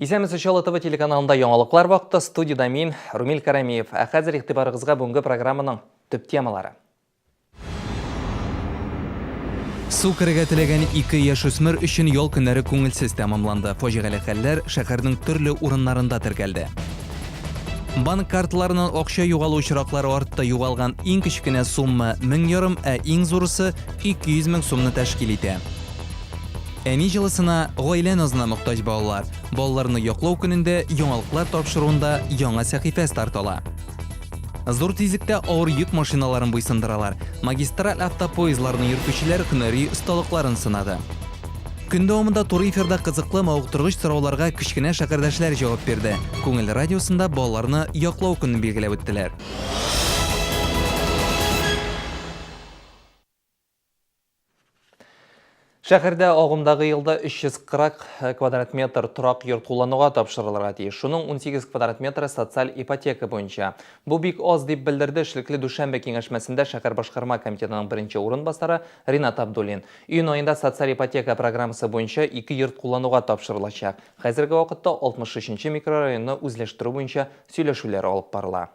Исәнмесез, Чаллы ТВ телеканалында яңалыклар вакыты. Студиядә мин, Румил Карамиев. Ә хәзер игътибарыгызга бүгенге программаның төп темалары. Су керергә теләгән ике яшүсмер өчен ял көннәре күңелсез тәмамланды. Фаҗигале хәлләр шәһәрнең төрле урыннарында теркәлде. Банк карталарыннан акча югалу очраклары артты. Югалган иң кечкенә сумма 1500, ә иң зурысы 200 мең сумны тәшкил итә. Әни җылысына, гаилә назына мохтаҗ балалар. Балаларны яклау көнендә яңалыклар тапшыруында яңа сәхифә старт ала. Зур тизлектә авыр йөк машиналарын буйсындыралар. Магистраль автопоездларны йөртүчеләр һөнәри осталыкларын сынады. Көн дәвамында туры эфирда кызыклы, мавыктыргыч сорауларга кечкенә шәһәрдәшләр җавап бирде. Күңел радиосында балаларны яклау көнен билгеләп үттеләр. Шәһәрдә агымдагы елда 340 квадрат метр торак йорт куллануга тапшырылырга тиеш. Шуның 18 квадрат метры социаль ипотека буенча. Бу бик аз, дип белдерде эшлекле дүшәмбе киңәшмәсендә шәһәр башкарма комитетының беренче урынбасары Ринат Абдуллин. Июнь аенда социаль ипотека программасы буенча ике йорт куллануга тапшырылачак. Хәзерге вакытта 63 нче микрорайонны үзләштерү буенча сөйләшүләр алып барыла.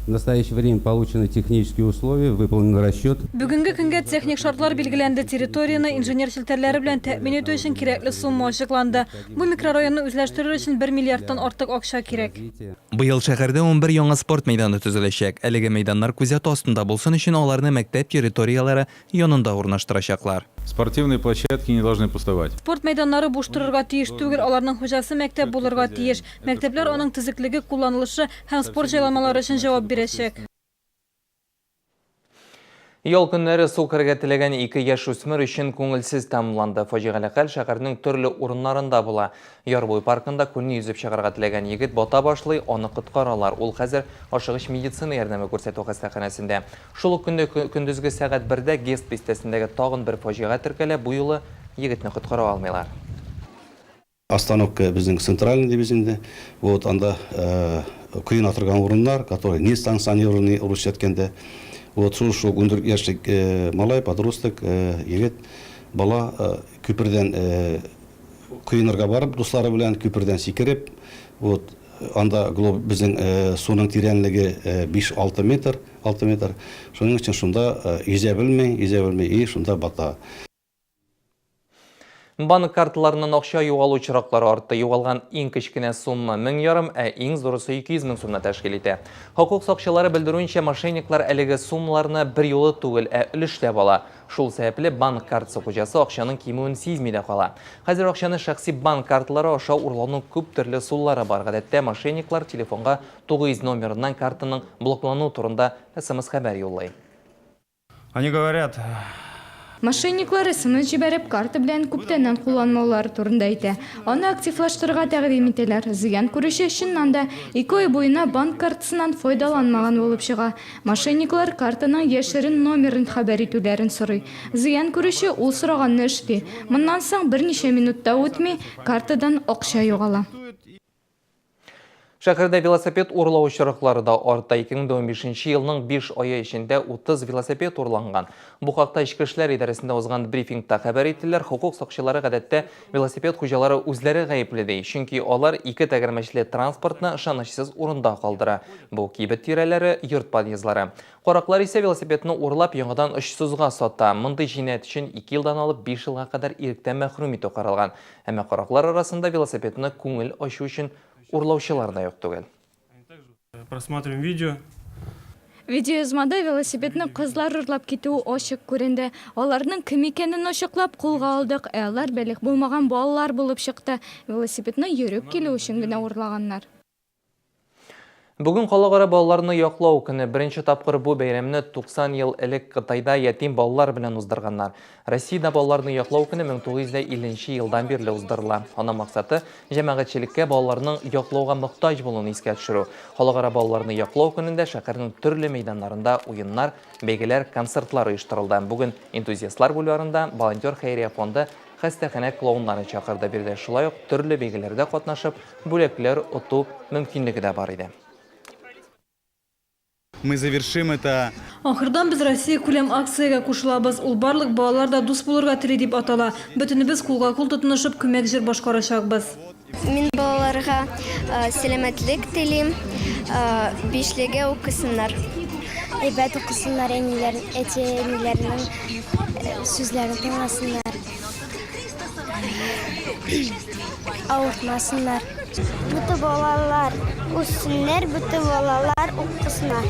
В настоящее время получены технические условия, выполнен расчет. Бүгенге көнгә техник шартлар билгеләнде, территорияне инженер челтәрләре белән тәэмин итү өчен кирәкле сумма ачыкланды. Бу микрорайонны үзләштерер өчен бер миллиардтан артык акча кирәк. Быел шәһәрдә 11 яңа спорт мәйданы төзеләчәк. Әлеге мәйданнар күзәтү астында булсын өчен аларны мәктәп территорияләре янында урнаштырачаклар. Спортивные площадки не должны пустовать. Спорт мәйданнары буш торырга тиеш түгел, аларның хуҗасы мәктәп булырга тиеш. Мәктәпләр аның төзеклеге, кулланылышы һәм спорт җайланмалары өчен җавап бирәчәк. Ял көннәре су керергә теләгән ике яшүсмер өчен күңелсез тәмамланды. Фаҗигале хәл шәһәрнең төрле урыннарында була. Яр буе паркында күлне йөзеп чыгарга теләгән егет бата башлый, аны коткаралар. Ул хәзер ашыгыч медицина ярдәме күрсәтү хастаханәсендә. Шул ук көндә көндезге сәгать бердә ГЭС бистәсендәге тагын бер фаҗига теркәлә, бу юлы егетне коткара алмыйлар. Остановка безнең центральный дибез инде. Вот анда коена торган урыннар, которые не санкционированный, русча әйткәндә. Вот шул шул 14 яшьлек малай, подросток, егет, бала күпердән коенырга барып, дуслары белән күпердән сикереп, вот анда глоб безнең суның тирәнлеге 5-6 метр, 6 метр. Шуның өчен шунда йөзә белми, йөзә белми и шунда бата. Банк карталарыннан акча югалу очраклары артты. Югалган иң кечкенә сумма 1500, ә иң зурысы 200 мең сумны тәшкил итә. Хокук сакчылары белдерүенчә, мошенниклар әлеге суммаларны берьюлы түгел, ә өлешләп ала. Шул сәбәпле банк картасы хуҗасы акчаның кимүен сизми дә кала. Хәзер акчаны шәхси банк карталары аша урлауның күп төрле ысуллары бар. Гадәттә, мошенниклар телефонга 900 номерыннан картаның блоклануы турында смс-хәбәр юллый. Они говорят. Мошенниклар смс җибәреп, карта белән күптәннән кулланмаулары турында әйтә. Аны активлаштырырга тәкъдим итәләр. Зыян күрүче, чыннан да, ике ай буена банк картасыннан файдаланмаган булып чыга. Мошенниклар картаның яшерен номерын хәбәр итүләрен сорый. Зыян күрүче ул сораганны эшли. Моннан соң берничә минут та үтми, картадан акча югала. Шәһәрдә велосипед урлау очраклары да арта. 2015 елның 5 ае эчендә 30 велосипед урланган. Бу хакта Эчке эшләр идарәсендә узган брифингта хәбәр иттеләр. Хокук сакчылары гадәттә велосипед хуҗалары үзләре гаепле ди. Чөнки алар ике тәгәрмәчле транспортны ышанычсыз урында калдыра. Бу кибет тирәләре, йорт подъездлары. Караклар исә велосипедны урлап яңадан очсызга сата. Мондый җинаять өчен 2 елдан алып 5 елга кадәр иректән мәхрүм итү каралган. Әмма караклар арасында велосипедны күңел ачу өчен урлаучылар да юк түгел. Просматриваем видео. Видеоязмада велосипедны кызлар урлап китүе ачык күренде. Аларның кем икәнен ачыклап, кулга алдык, ә алар балигъ булмаган балалар булып чыкты. Велосипедны йөреп килү өчен генә урлаганнар. Бүген Халыкара балаларны яклау көне. Беренче тапкыр бу бәйрәмне 90 ел элек Кытайда ятим балалар белән уздырганнар. Россиядә балаларны яклау көне 1950 елдан бирле уздырыла. Аның максаты, җәмәгатьчелеккә балаларның яклауга мохтаҗ булуын искә төшерү. Халыкара балаларны яклау көнендә шәһәрнең төрле мәйданнарында уеннар, бәйгеләр, концертлар оештырылды. Бүген Энтузиастлар бульварында Волонтер хәйрия фонды хастаханә клоуннарын чакырды. Биредә шулай ук төрле бәйгеләрдә катнашып, бүләкләр оту мөмкинлеге дә бар иде. Мы завершим это. Ахырдан без Россиякүләм акциягә кушылабыз, ул Барлык балалар да дус булырга тели дип атала. Бөтенебез кулга-кул тотынышып күмәк җыр башкарачакбыз. Мин балаларга сәламәтлек телим, бишлегә укысыннар. Әйбәт укысыннар, әниләр, әти-әниләренең сүзләрен тыңласыннар. Авыртмасыннар. Бөтен балалар үссеннәр, бөтен балалар укысыннар.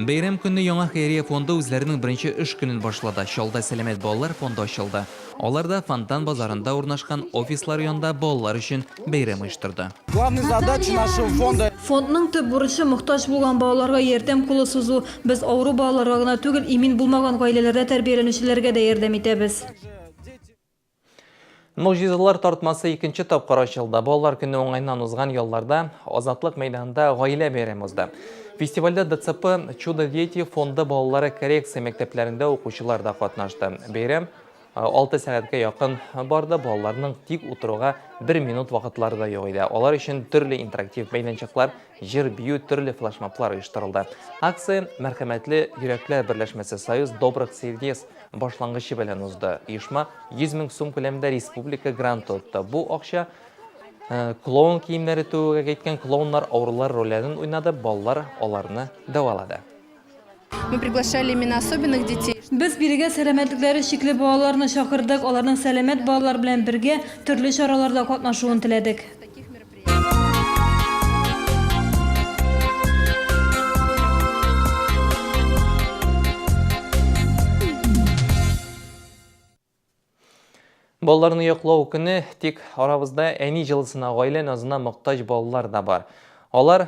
Бәйрәм көнне яңа хәйрия фонды үзләренең беренче эш көнен башлады. Чаллыда Сәламәт балалар фонды ачылды. Алар да Фонтан базарында урнашкан офислар янында балалар өчен бәйрәм оештырды. Главная задача нашего фонда. Фондның төп бурычы, мохтаҗ булган балаларга ярдәм кулы сузу. Без авыру балаларга гына түгел, имин булмаган гаиләләрдә тәрбияләнүчеләргә дә ярдәм итәбез. Могҗизалар тартмасы икенче тапкыр ачылды. Балалар көне уңаеннан узган ялларда Азатлык мәйданында гаилә бәйрәме узды. Фестивальдә ДЦП Чудо дети фонды балалары коррекция мәктәпләрендә укучылар да катнашты. Бәйрәм 6 сәгатькә якын барды, балаларның тик утыруга бер минут вакытлары да юк иде. Алар өчен төрле интерактив мәйданчыклар, җыр-бию, төрле флешмоблар оештырылды. Акция Мәрхәмәтле йөрәкләр берләшмәсе Союз добрых сердец башлангычы белән узды. Оешма 100 мең сум күләмендә республика гранты отты. Бу акча клоун киемнәре тегүгә киткән. Клоуннар авырулар рольләрен уйнады, балалар аларны дәвалады. Мы приглашали именно особенных детей. Без бирегә сәламәтлекләре чикле балаларны чакырдык, аларның сәламәт балалар белән бергә төрле чараларда катнашуын теләдек. Балаларны яклау көне, тик арабызда әни җылысына, гаилә назына мохтаҗ балалар да бар. Алар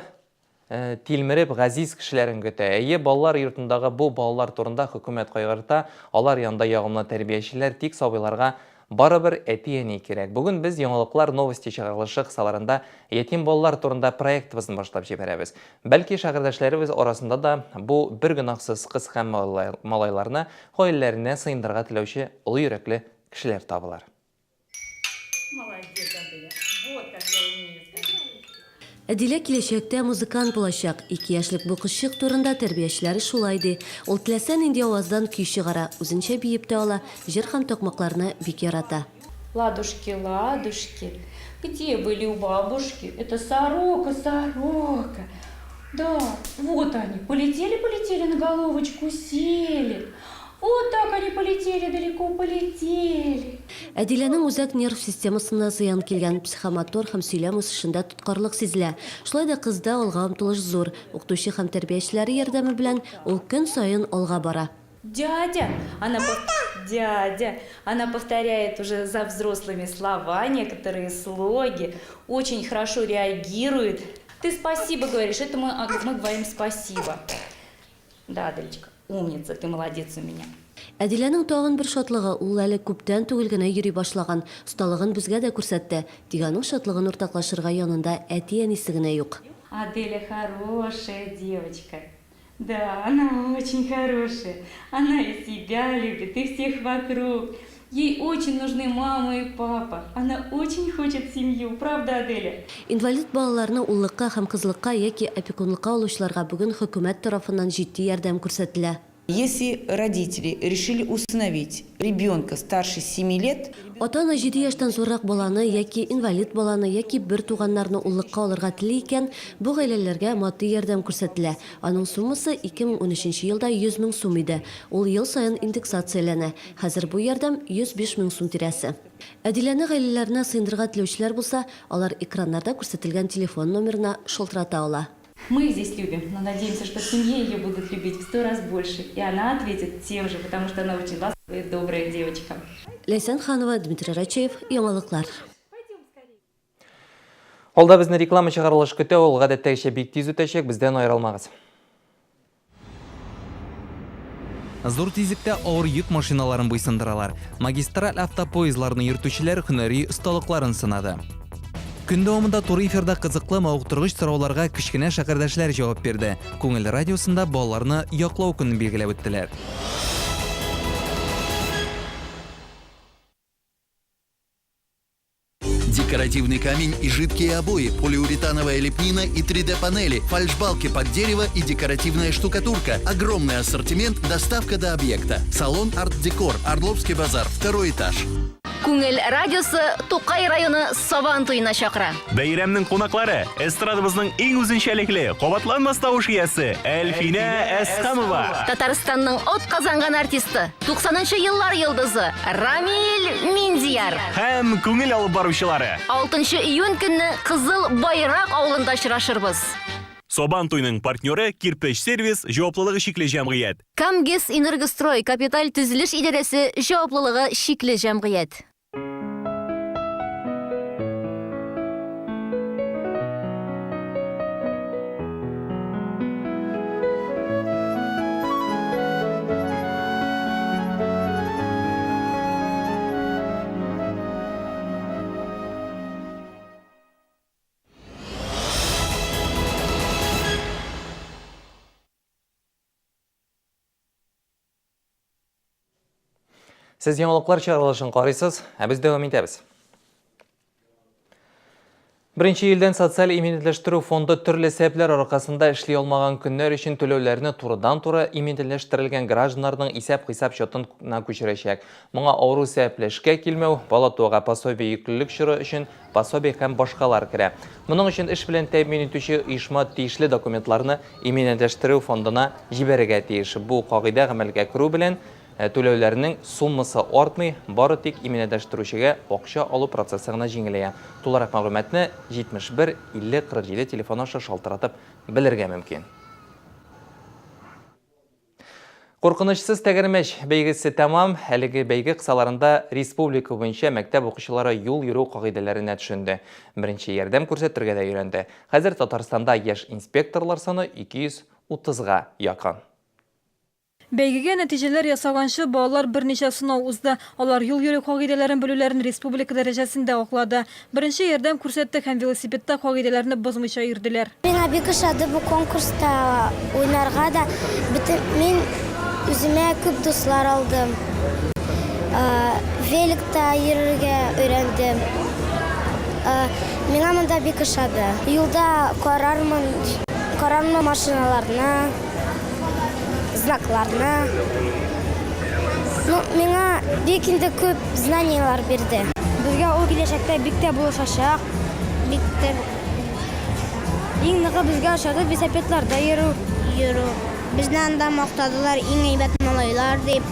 э, тилмереп газиз кешеләрен көтә. Әйе, балалар йортындагы бу балалар турында хөкүмәт кайгырта, алар янында ягымлы тәрбиячеләр, тик сабыйларга барыбер әти-әни кирәк. Бүген без Яңалыклар новости чыгарылышы кысаларында ятим балалар турында проектыбызны башлап җибәрәбез. Бәлки шәһәрдәшләребез арасында да бу бер гөнаһсыз кыз һәм малайларны гаиләләренә сыендырырга теләүче олы йөрәкле кешеләр табылыр. Әдилә киләчәктә музыкант булачак. Ике яшьлек бу кызчык турында тәрбиячеләре шулай ди. Ул теләсә нинди аваздан көй чыгара, үзенчә биеп тә ала, җыр һәм такмакларны бик ярата. Ладушки, ладушки, где были у бабушки? Это сорока, сорока. Да, вот они, полетели, полетели на головочку, сели. Вот так они полетели, далеко полетели. Әдиләнең үзәк нерв системасына зыян килгән, психомотор һәм сөйләм үсешендә тоткарлык сизелә. Шулай да кызда алга омтылыш зур. Укытучы һәм тәрбиячеләре ярдәме белән ул көн саен алга бара. Дядя, она дядя, она повторяет уже за взрослыми слова, некоторые слоги, очень хорошо реагирует. Ты спасибо говоришь, это мы, мы говорим спасибо. Да, Аделечка, умница, ты молодец у меня. Әдиләнең тагын бер шатлыгы, ул әле күптән түгел генә йөри башлаган. Осталыгын безгә дә күрсәтте. Тик аның шатлыгын уртаклашырга янында әти-әнисе генә юк. Аделя хорошая девочка. Да, она очень хорошая. Она и себя любит, и всех вокруг. Ей очень нужны мама и папа. Она очень хочет семью, правда, Аделя? Инвалид балаларны уллыкка һәм кызлыкка яки опекунлыкка алучыларга бүген хөкүмәт тарафыннан җитди ярдәм күрсәтелә. Если родители решили усыновить ребенка старше 7 лет, Ата-ана 7 яшьтән зуррак баланы яки инвалид баланы яки бер туганнарны уллыкка алырга тели икән, бу гаиләләргә матди ярдәм күрсәтелә. Аның суммасы 2013 елда 100 мең сум иде. Ул ел саен индексацияләнә. Хәзер бу ярдәм 105 мең сум тирәсе. Әдиләне гаиләләренә сыендырырга теләүчеләр булса, алар экраннарда күрсәтелгән телефон номерына шылтырата ала. Мы их здесь любим, но надеемся, что в семье ее будут любить в сто раз больше. И она ответит тем же, потому что она очень ласковая и добрая девочка. Ләйсән Ханова, Дмитрий Рачеев, Яңалыклар. Алда безне реклама чыгарылыш көтә, ул гадәттәгечә бик тиз үтәчәк, бездән аерылмагыз. Зур тизлектә авыр йөк машиналарын буйсындыралар. Магистраль автопоездларны йөртүчеләр һөнәри осталыкларын сынады. Көн дәвамында туры эфирда кызыклы, мавыктыргыч сорауларга кечкенә шәһәрдәшләр җавап бирде. Күңел радиосында балаларны яклау көнен билгеләп үттеләр. Декоративный камень и жидкие обои, полиуретановая лепнина и 3D-панели, фальшбалки под дерево и декоративная штукатурка. Огромный ассортимент, доставка до объекта. Салон «Арт-Декор», Орловский базар, второй этаж. Күңел радиосы Тукай районы Сабан туена чакыра. Бәйрәмнең кунаклары, эстрадабызның иң үзенчәлекле, кабатланмас тавыш иясе Әлфинә Әсхәмова. Татарстанның атказанган артисты, 90 нчы еллар йолдызы Рамил Миндияр. Һәм күңел алып баручылары. 6 июнь көнне Кызыл Байрак авылында очрашырбыз. Сабан туйның партнеры Кирпеч сервис җаваплылыгы чикле җәмгыять. КамГЭС-Энергострой капиталь төзелеш идарәсе җаваплылыгы чикле җәмгыять. Сез яңалыклар чыгарылышын карыйсыз, ә без дәвам итәбез. Беренче июльдән социаль иминиятләштерү фонды төрле сәбәпләр аркасында эшли алмаган көннәр өчен түләүләрне турыдан-туры иминиятләштерелгән гражданнарның исәп-хисап счетына күчерәчәк. Моңа авыру сәбәпле эшкә килмәү, бала тууга пособие йөклелек чоры өчен пособие һәм башкалар керә. Моның өчен эш белән тәэмин итүче оешма тиешле документларны иминиятләштерү фондына җибәрергә тиеш. Бу кагыйдә гамәлгә керү белән түләүләрнең суммасы артмый, бары тик иминиятләштерүчегә акча алу процессы гына җиңеләя. Тулырак мәгълүматны 71 50 47 телефоны аша шалтыратып белергә мөмкин. Куркынычсыз тәгәрмәч бәйгесе тәмам. Әлеге бәйге кысаларында республика буенча мәктәп укучылары юл йөрү кагыйдәләренә төшенде. Беренче ярдәм күрсәтергә дә өйрәнде. Хәзер Татарстанда яшь инспекторлар саны 230-га якын. Бәйгегә нәтиҗәләр ясаганчы, балалар берничә сынау узды. Алар юл йөрү кагыйдәләрен белүләрен республика дәрәҗәсендә аклады. Беренче ярдәм күрсәттек һәм велосипедта кагыйдәләрне бозмыйча йөрделәр. Миңа бик ошады бу конкурста уйнарга да. Бөтен мин үземә күп дуслар алдым. Великта йөрергә өйрәндем. Миңа монда бик ошады. Юлда карармын, карармын машиналарны. Знакларны. Ну, миңа бик инде күп знаниелар бирде. Безгә ул киләчәктә бик тә булышачак. Бик тә Иң ныгы безгә ошады велосипедларда йөрү. Йөрү. Безне анда мактадылар, иң әйбәт малайлар дип.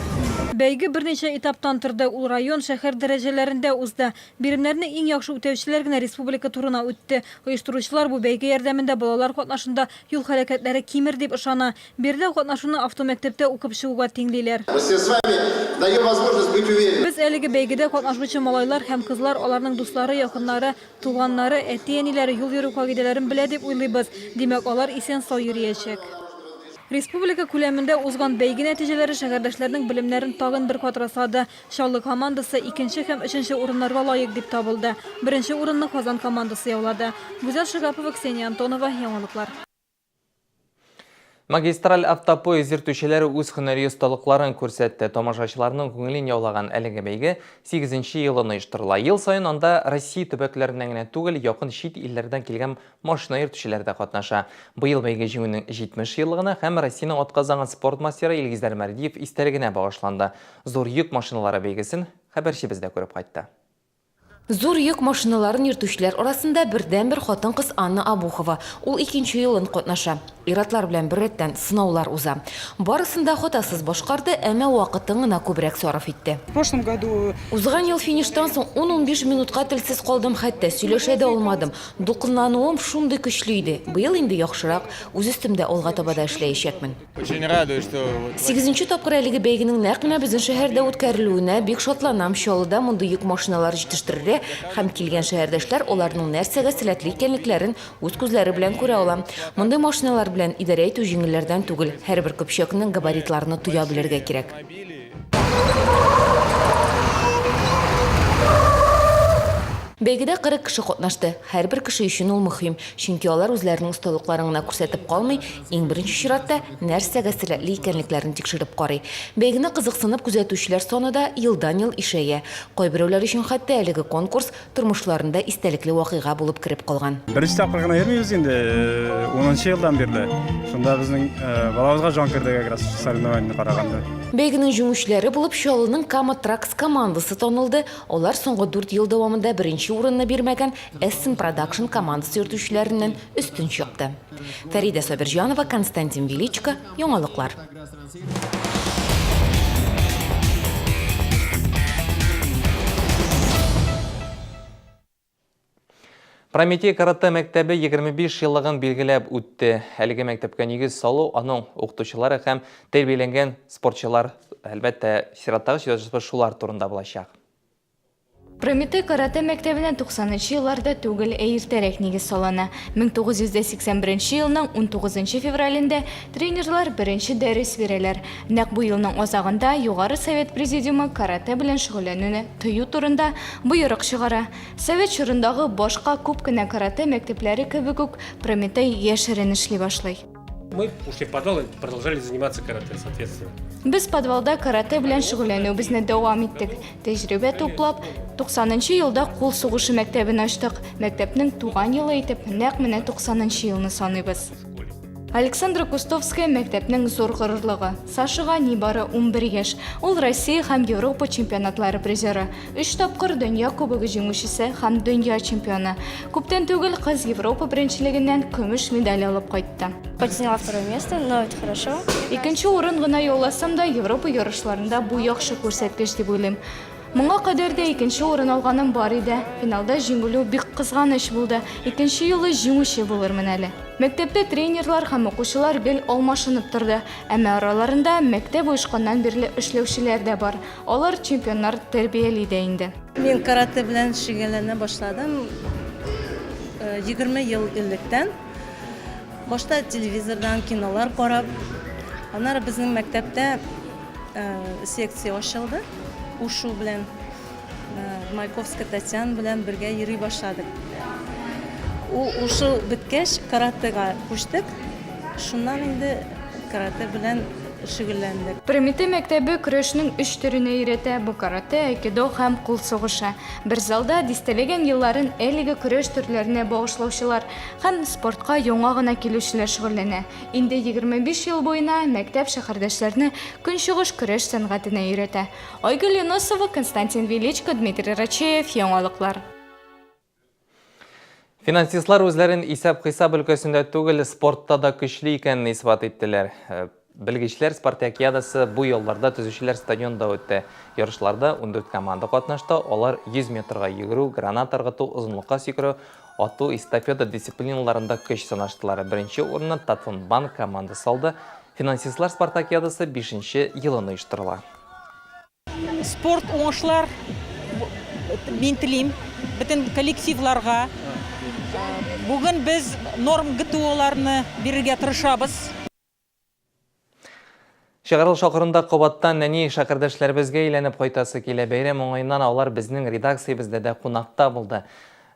Бәйге берничә этаптан торды, ул район, шәһәр дәрәҗәләрендә узды. Биремнәрне иң яхшы үтәүчеләр генә республика турына үтте. Оештыручылар бу бәйге ярдәмендә балалар катнашында Юл хәрәкәтләре кимер дип ышана. Биредә катнашуны автомәктәптә укып чыгуга тиңлиләр. Мы все с вами даем возможность быть уверенными. Без әлеге бәйгедә катнашучы малайлар һәм кызлар, аларның дуслары, якыннары, туганнары, әти-әниләре юл йөрү кагыйдәләрен белә дип уйлыйбыз. Димәк, алар исән-сау йөриячәк. Республика күләмендә узган бәйге нәтиҗәләре шәһәрдәшләрнең белемнәрен тагын бер кат раслады. Чаллы командасы икенче һәм өченче урыннарга лаек дип табылды. Беренче урынны Казан командасы яулады. Гүзәл Шигапова, Ксения Антонова, Яңалыклар. Магистраль автопоезд йөртүчеләре үз һөнәри осталыкларын күрсәтте. Тамашачыларның күңелен яулаган әлеге бәйге сигезенче елын оештырыла. Ел саен анда Россия төбәкләреннән генә түгел, якын чит илләрдән килгән машина йөртүчеләр дә катнаша. Быел бәйге җиңүнең 70 еллыгына һәм Россиянең атказанган спорт мастеры Илгизәр Мәрдиев истәлегенә багышланды. Зур йөк машиналары бәйгесен хәбәрчебез дә күреп кайтты. Зур йөк машиналарын йөртүчеләр арасында бердәнбер хатын-кыз Анна Обухова. Ул икенче елын катнаша. Ир-атлар белән беррәттән сынаулар уза. Барысын да хатасыз башкарды, әмма вакытын гына күбрәк сарыф итте. В прошлом году. Узган ел фиништан соң ун-унбиш минутка телсез калдым, хәтта сөйләшә дә алмадым. Дулкынлануым шундый көчле иде. Быел инде яхшырак, үз өстемдә алга таба да эшләячәкмен. Очень радует, что вот. Сигезенче тапкыр әлеге бәйгенең нәкъ менә безнең шәһәрдә үткәрелүенә бик шатланам. Чаллыда мондый йөк машиналары җитештерелә һәм килгән шәһәрдәшләр аларның нәрсәгә сәләтле икәнлекләрен үз күзләре белән күрә ала. Мондый машиналар белән идарә итү җиңелләрдән түгел. Һәрбер көпчәкнең габаритларны тоя белергә кирәк. Бәйгедә 40 кеше катнашты. Һәрбер кеше өчен ул мөһим, чөнки алар үзләренең осталыкларын гына күрсәтеп калмый, иң беренче чиратта, нәрсәгә сәләтле икәнлекләрен тикшереп карый. Бәйгене кызыксынып күзәтүчеләр саны да елдан-ел ишәя. Кайберәүләр өчен хәтта әлеге конкурс тормышларында истәлекле вакыйга булып кереп калган. Беренче тапкыр гына йөрмибез инде, унынчы елдан бирле. Шунда безнең балабызга җан керде как раз соревнованиене караганда. Бәйгенең җиңүчеләре булып Чаллының Кама Тракс командасы танылды. Алар соңгы дүрт ел дәвамында беренче урынны бирмәгән Эссен Продакшн командасы йөртүчеләреннән өстен чыкты. Фәридә Сабирҗанова, Константин Величко, Яңалыклар. Прометей каратэ мәктәбе 25 еллыгын билгеләп үтте. Әлеге мәктәпкә нигез салу аның укытучылары һәм тәрбияләнгән спортчылар, әлбәттә, чираттагы сөйләшү шулар турында булачак. Прометей каратэ мәктәбенә 90 нчы елларда түгел, ә иртәрәк нигез салына. 1981 нче елның 19 нчы февралендә тренерлар беренче дәрес бирәләр. Нәкъ бу елның азагында Югары Совет Президиумы каратэ белән шөгыльләнүне тыю турында боерык чыгара. Совет чорындагы башка күп кенә каратэ мәктәпләре кебек үк, Прометей яшерен эшли башлый. Мы ушли в подвал и продолжали заниматься карате, соответственно. Без подвалда каратэ белән шөгыльләнүебезне дәвам иттек. Тәҗрибә туплап, 90 нчы елда кул сугышы мәктәбен ачтык. Мәктәпнең туган елы итеп нәкъ менә 90 нчы елны саныйбыз. Александра Кустовская мәктәпнең зур горурлыгы. Сашага нибары 11 яшь. Ул Россия һәм Европа чемпионатлары призеры. Өч тапкыр Дөнья кубогы җиңүчесе һәм дөнья чемпионы. Күптән түгел кыз Европа беренчелегеннән көмеш медаль алып кайтты. Хоть заняла второе место, но это хорошо. Икенче урын гына яуласам да, Европа ярышларында бу яхшы күрсәткеч дип уйлыйм. Моңа кадәр дә икенче урын алганым бар иде. Финалда җиңелү бик кызганыч булды. Икенче юлы җиңүче булырмын әле. Мәктәптә тренерлар һәм укучылар гел алмашынып торды. Әмма араларында мәктәп оешканнан бирле эшләүчеләр дә бар. Алар чемпионнар тәрбияли дә инде. Мин каратэ белән шөгыльләнә башладым 20 ел электән. Башта телевизордан кинолар карап, аннары безнең мәктәптә секция ачылды. Ушу белән Маяковская Татьяна белән бергә йөри башладык. Ул ушу беткәч, каратэга күчтек. Шуннан инде каратэ белән шөгыльләндек. Прометей мәктәбе көрәшнең өч төренә өйрәтә, бу каратэ, айкидо һәм кул сугышы. Бер залда дистәләгән елларын әлеге көрәш төрләренә багышлаучылар һәм спортка яңа гына килүчеләр шөгыльләнә. Инде 25 ел буена мәктәп шәһәрдәшләрне Көнчыгыш көрәш сәнгатенә өйрәтә. Айгөл Юнысова, Константин Величко, Дмитрий Рачеев, Яңалыклар. Финансистлар үзләрен исәп-хисап өлкәсендә түгел, спортта да көчле икәнен исбат иттеләр. Э, белгечләр спартакиадасы бу елларда төзүчеләр стадионында үтте. Ярышларда 14 команда катнашты. Алар 100 метрга йөгерү, гранат ыргыту, озынлыкка сикерү, ату, эстафета дисциплиналарында көч сынаштылар. Беренче урынны Татфонбанк командасы алды. Финансистлар спартакиадасы бишенче елын оештырыла. Спорт уңышлар мин телим бөтен коллективларга. Бүген без норм ГТОларны бирергә тырышабыз. Чыгарылыш ахырында кабаттан нәни шәкердәшләребезгә әйләнеп кайтасы килә. Бәйрәм уңаеннан алар безнең редакциябездә дә кунакта булды.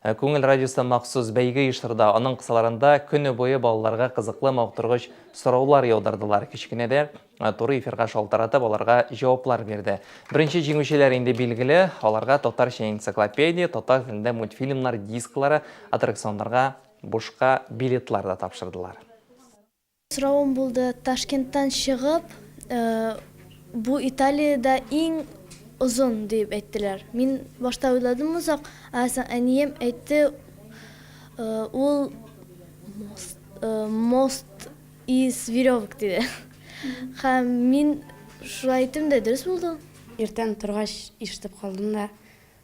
Э, Күңел радиосы махсус бәйге оештырды. Аның кысаларында көне буе балаларга кызыклы, мавыктыргыч сораулар яудырдылар. Кечкенәдә э, туры эфирга шалтыратып, аларга җаваплар бирде. Беренче җиңүчеләр инде билгеле. Аларга татарча энциклопедия, татар телендә мультфильмнар дисклары, аттракционнарга бушка билетлар да тапшырдылар. Соравым булды, Ташкенттан чыгып, бу Италиядә иң озын диеп әйттеләр. Мин башта уйладым озак, ә соң әнием әйтте, ул мост, мост из веревок диде. Һәм мин шулай әйттем дә, дөрес булды. Иртән торгач ишетеп калдым да,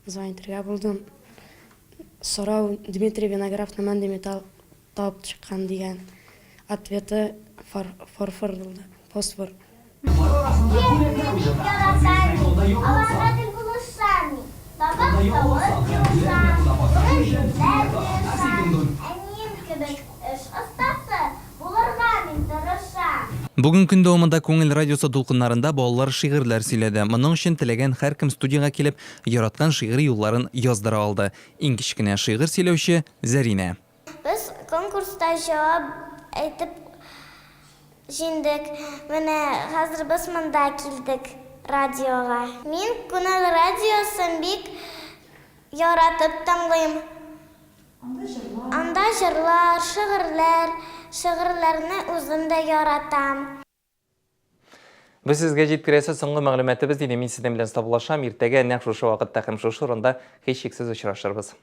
звонить итәргә булдым. Сорау Дмитрий Винограф нәмәнди металл Табып чыккан дигән ответы форфор булды, фосфор. Җирне бик яратам мин, аларга гел булышам мин. Табак савыт юышам, урын-җирләр җыешам. Әнием кебек эш остасы булырга мин тырышам. Бүген көн дәвамында Күңел радиосы дулкыннарында балалар шигырьләр сөйләде. Моның өчен теләгән һәркем студиягә килеп, яраткан шигъри юлларын яздыра алды. Иң кечкенә шигырь сөйләүче, Зәринә. Без конкурста җавап әйтеп җиңдек. Менә хәзер без монда килдек, радиога. Мин Күңел радиосын бик яратып тыңлыйм. Анда җырлар, шигырьләр, шигырьләрне үзем дә яратам. Без сезгә җиткерәсе соңгы мәгълүматыбыз иде. Мин сезнең белән саубуллашам. Иртәгә нәкъ шушы вакытта һәм шушы урында һичшиксез очрашырбыз.